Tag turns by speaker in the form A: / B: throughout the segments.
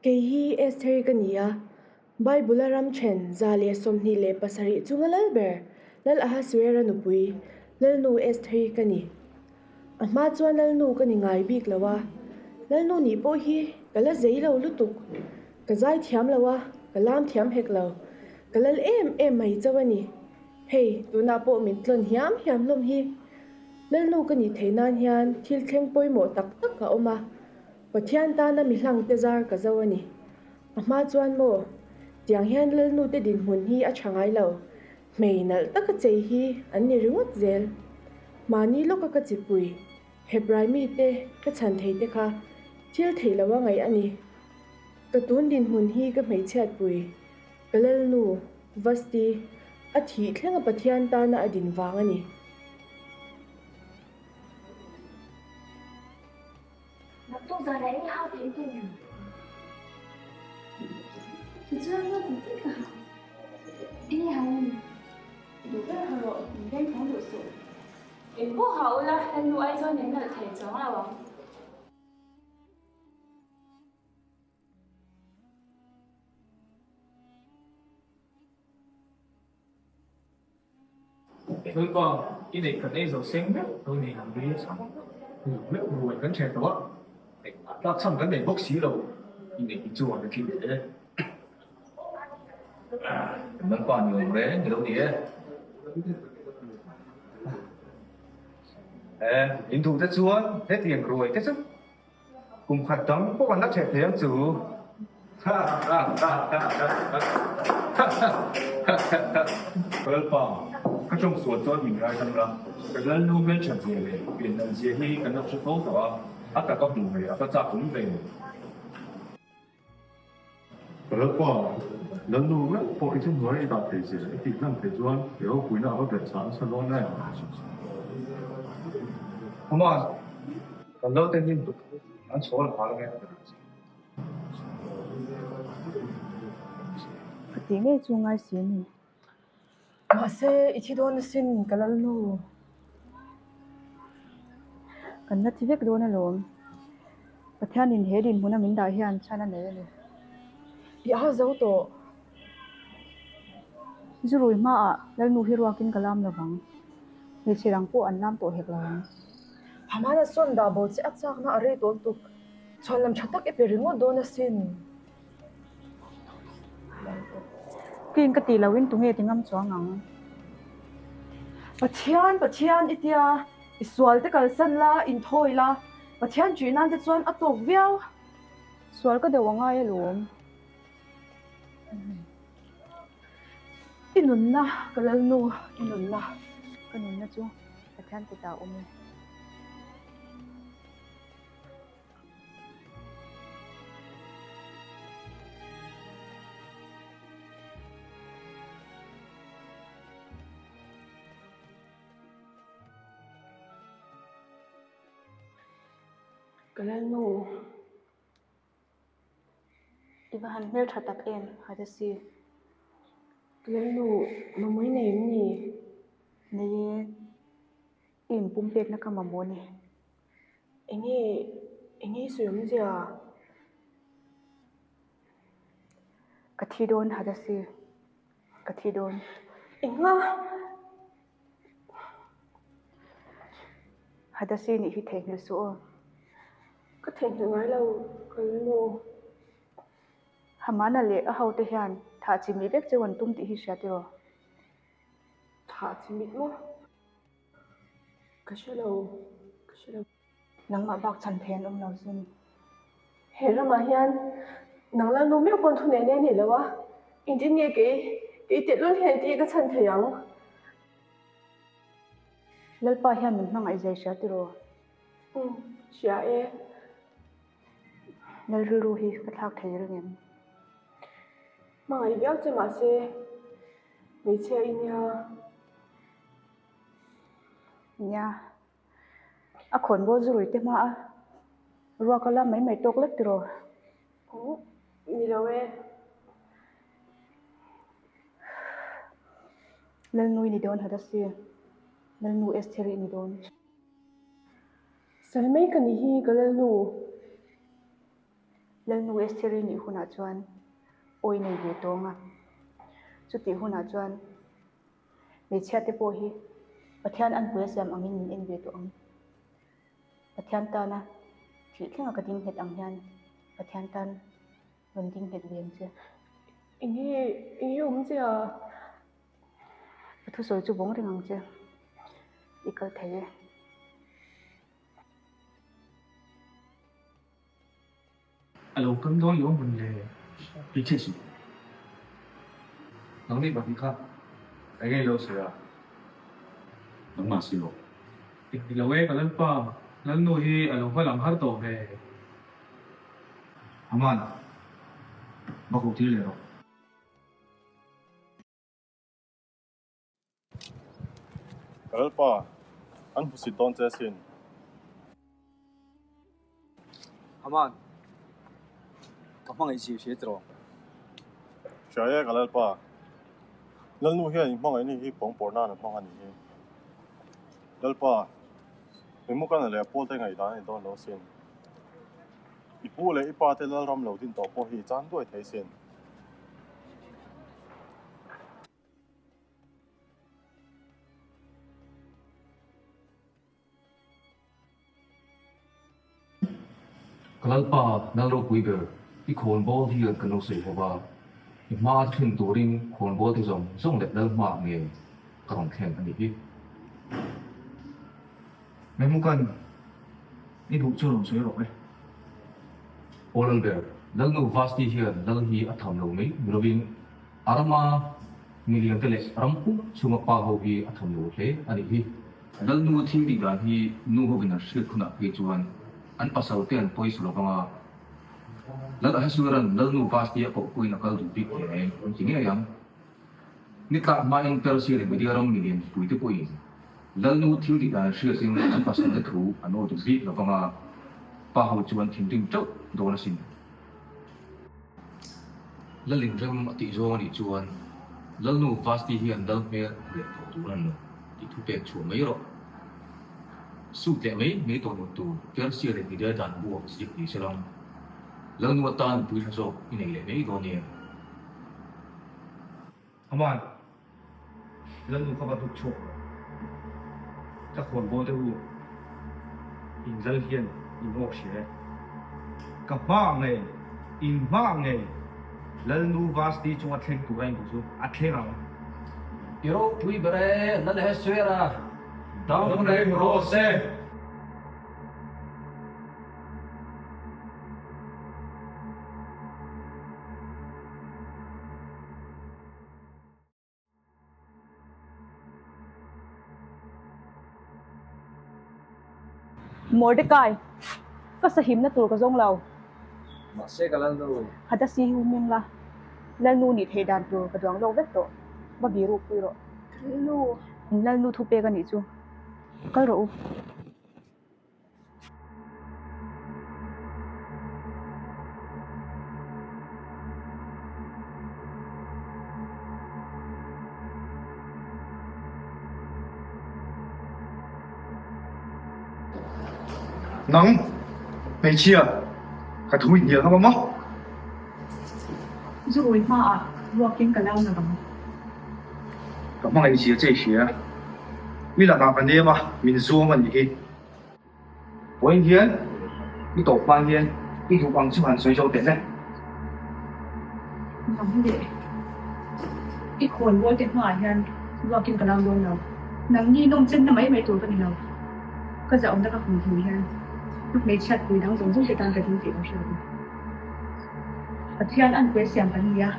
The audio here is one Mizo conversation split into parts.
A: Kei hi Estheri ka ni a, Bible-a ram then 127 chunga lal ber, Lal Ahasuera nupui, Lalnu Estheri ka ni. A hma chuan Lalnu ka ni ngai bik lo a, Lalnu nih pawh hi ka la zei lo lutuk. Ka zai thiam lo a, ka lam thiam hek lo. Ka lal em em mai chauh a ni. Hei, tunah pawh min tlawn hiam hiam hlawm hi. Lalnu ka nih theih nan hian thil thleng pawimawh tak tak a awm a, Pathian tana mi hlangte zar ka zo a ni. A hma chuan maw, tiang hian Lalnute dinhmun hi a tha ngai lo, hmei nalh taka chei hi an ni ringawt zel. Mahni lawka ka chipui, Hebrai mite ka chhan thei te kha thil theih lo a ngaih a ni. Ka tun dinhmun hi ka hmeichhiatpui, ka Lalnu, Vasti, a thih thlenga Pathian tana a din vang a ni.
B: Naktuk zanah eng hau thei te nen. Tichuan ruat dik tak ka hau. Eng hau a ni? I duh ber ha rawh, min veng thawng duh suh.
C: Eng pawh hau ula, henu ai chuan in nalh thei chuang lo ang.
D: Lalpa, i neih kan ei zo seng meuh lo ni ang ri hmu meuh ruai kan ṭhen tawh a, engmah tlakchham kan nei bawk si lo, i neih hi chuan a tling e. Lalpa ni awm reng i lo ni e. E, in duh te chuan hetiang ruai te chu Kum khat dang pawh kan la ṭheh thei ang chu. Ka lalpa, ka ṭawng sual chuan min ngaidam la, ka lalnu hmelṭhat zia leh pian zia hi kan lo hre fo tawh a, a taka hmuh ve a ka chak awm ve.
E: Ka lalpa, lalnu meuh pawh i thuhnuai i dah thei che, i tih hlan thei chuan i ropuina a va belh chah nasa dawn em?
D: Thomas, kan naute hnim tuk an chhawl nghal ange.
F: Ka tih ngei chu ngai si ni.
A: Mahse, i thi dawn asin ka lalnu.
F: Kan la thi vek dawn alawm. Pathianin he dinhmuna min dah hian chhan a nei a ni.
A: I au zo tawh.
F: Zurui hmaah lalnu hi ruakin ka lam lovang. Hmeichhe dang pawh an lam tawh hek lo ang.
A: Hamana sawn dah bo che a chakna a rei tawl tuk. Chhuan lam tha tak i pe ringawt dawn asin.
F: Tiin ka tih loin tunge ti ngam chuang ang?
A: Pathian, Pathian i tia, i sual te kalsan la, inthawi la, Pathian ṭih nan te chuan a tawk viau.
F: Sual ka deuh a ngai alawm.
A: I nunna, ka Lalnu, i nunna.
F: Ka nunna chu Pathian kutah a awm e.
A: Ka lalnu.
F: I va han hmel tha tak em, Hadasi.
A: Ka lalnu, mamawh i nei em ni?
F: Nei e, i inpumpekna ka mamawh a ni.
A: Enge enge i sawi awmzia?
F: Ka thi dawn Hadasi, ka thi dawn.
A: Enga?
F: Hadasi nih hi theihnghilh suh aw.
A: Ka theihnghilh ngai lo ka rilru.
F: Hamana leh a hote hian thah chimih vek cheu an tum tih hi hria tiraw?
A: Thah chimih maw? Ka hre lo, ka hre lo.
F: Nangmah bak chhan thei an awm lo sin.
A: He ramah hian nang lalnu meuh pawn thu nei nei nei lo a, engtin nge kei, kei tehlul hian engtin nge ka chhan thei ang?
F: Lalpa hian min hmangaih zai hria tiraw?
A: Umm, hria e.
F: Lal rilru hi ka thlak thei reng em?
A: Hmangaih viau che mahse, hmeichhia i nia.
F: Nia, a khawnbawl zu rui te hma a, ruak a la mai mai tawk lek tiraw?
A: Huh, ni lo e.
F: Lalnui ni dawn Hadasi, Lalnu Estheri ni dawn.
A: Sal mai ka nih hi ka Lalnu.
F: Lalnu Estheri nih hunah chuan awi nei ve tawng a. Chutih hunah chuan hmeichhia te pawh hi Pathian anpui a siam angin min en ve tawh ang. Pathian tana thih thlenga ka ding nghet ang hian Pathian tan rawn ding nghet ve ang che.
A: Enge enge awm che a?
F: Ka thusawi chu vawng reng ang che. I kal thei e.
D: A lo kal dawn lo hmun le i che suh. Nang nih pahnih kha eng nge i lo sawi a? Nangmah si lo.
G: Eng ni lo e ka Lalpa, Lalnu hi a lo va lang har tawh ve.
D: Aman, va koh tir leh rawh.
E: Ka Lalpa, an hmusit dawn che asin.
H: Aman, ka hmangaih zir hria tiraw?
E: Hria e, ka Lalpa. Lalnu hian in hmangaihna hi pawngpawrh nan a hmang a nih hi. Lalpa, Mimukana leh a pawlte ngaihdan a ni dawn lo asin. I pu leh i pa te Lalram lo din tawh pawh hi i chan duai thei asin.
D: Ka Lalpa, Lal ropui ber, i khawnbawl hian kan lo sawi ho va, i hma thlen turin khawnbawl te zawng zawng leh Lal hmaah ngei ka rawn thlen a nih hi.
H: Memukan, i duh chu rawn sawi rawh e.
D: Aw Lal ber, Lalnu Vasti hian Lal hi a tham lo mai ni lovin A rama milian te leh ram pum chhunga pa ho hi a tham lo hle a nih hi. Lalnu thil tih dan hi nu hovin an hriat hunah phei chuan an pasal te an pawi su lovang a, Lal Ahasueran Lalnu Vasti a koh pawhin a kal duh bik hle an ti ngei ang. Ni tlak hmain Persia leh Media ram milian mipui te pawhin Lalnu thil tih dan an hriatin an pasal te thu an aw duh bik lovang a, pa ho chuan thinrim teuh dawn asin. Lalinrem a tih zawng a nih chuan Lalnu Vasti hian Lal hmel a hmu leh tawh tur a ni lo tih thu pek chhuah mai rawh. Sut leh mai mai tawh loh tur Persia leh Media dan buak ziak ni se lang. Lalnu atan nupui hla zawk i nei leh mai dawn nia.
H: Aman, Lalnu kha va hnuk chhuak rawh. Ka khawnbawl te u, in lal hian in awk hria e. Ka hmaah ngei, in hmaah ngei Lalnu Vasti chunga thleng tur a induh chu a thleng ang.
D: I ropui ber e, Lal Ahasuera, dam reng rawh se!
F: Mordecai, ka sahimna tur ka zawng lo.
H: Mahse ka Lalnu.
F: Hadasi hi huming la, Lalnu nih theih dan tur ka duang lawk vek tawh. Va biru pui rawh.
B: Lalnu.
F: In Lalnu thupek a nih chu. Kal rawh u.
H: Nang, hmeichhia, ka thu inhnial ngam a maw?
F: Zu rui hmaah ruakin ka lau na vang.
H: Ka hmangaih zia che i hria. I lakah ka nem a, min zuam a nih hi. Vawiin hian i tawp hma hian i duh ang chu han sawi zo teh le.
F: Nang leh i khawnbawl te hmaah hian ruakin ka lau dawn lo. Nangni nawmchenna mai mai tur ka ni lo. Ka zahawmna ka hmu hmu hian ka hmeichhiat pui dang zawng zawng te tan ka ding tih ka hria bawk. Pathian an kuai siam kan ni a,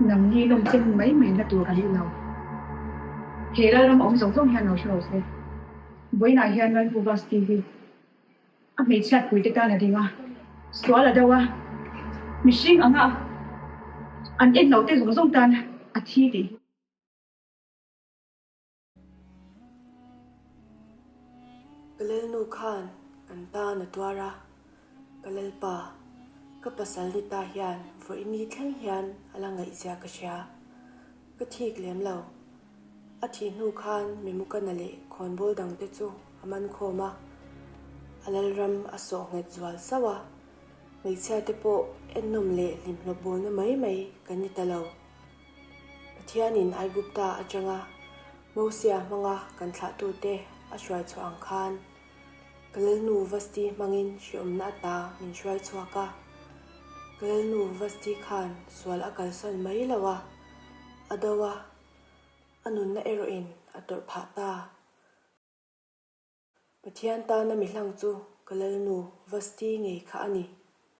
F: nangni nawmchen mai mai na tur kan ni lo. He lalram awm zawng zawng hian lo hre lo se. Vawiinah hian Lalpu Vasti hi a hmeichhiat puite tan a ding a, sual a do a, mihring anga an en loh te zawng zawng tan a thi tih hi.
A: Ka Lalnu khan kan tan a tuar a, ka Lalpa, ka pasal ni ta hian vawiini thleng hian a la ngaihzia ka hria. Ka thik lem lo. A thih hnu khan Memukana leh khawnbawl dangte chu a man khawm a, a Lalram a sawh nghet zual sauh a. Hmeichhiate pawh ennawm leh hlimhlawp bawlna mai mai kan ni ta lo. Pathianin Aigupta atanga Mosia hmanga kan thlahtute a hruai chhuah ang khan ka Lalnu Vasti hmangin hreawmna ata min hruai chhuak a. Ka Lalnu Vasti khan sual a kalsan mai lo a, a do a, a nunna erawhin a tawrh phah ta. Pathian tana mi hlang chu ka Lalnu Vasti ngei kha a ni.